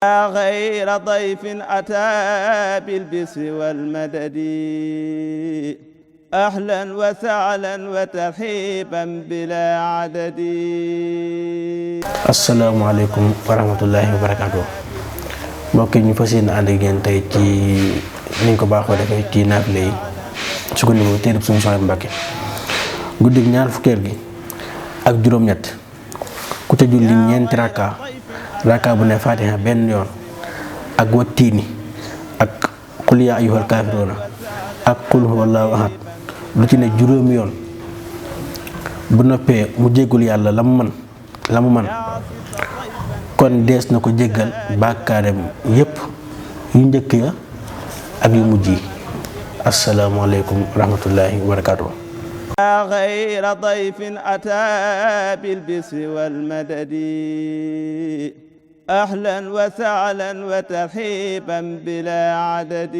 غير ضيف أتى بالبسر والمدد أهلا وسهلا وترحيبا بلا عدد. asalaamaaleykum wa rahmatullahi wa barakaatu. mbokk yi ñu fas yéene ànd ak yéen tey ci niñ ko baaxoo defee ci naafile yi sukkandiku téereb suñu Soxna Mbàkke guddig ñaar fukkeel gi ak juróom-ñett ku ca julli ñeenti rakka bu ne Faatiha benn yoon ak wattiini ak qul yaa ayyuhal kaafiruuna ak qul huwallaahu ahad lu ci ne juróomi yoon bu noppee mu jéggul yàlla la mu man kon dees na ko jéggal bàkkaaram yépp yu njëkk ya ak yu mujj yi. asalaamaaleykum wa rahmatullahi wa barakaatuh. غير ضيف أتى بالبسر والمدد أهلا وسهلا وترحيبا بلا عدد.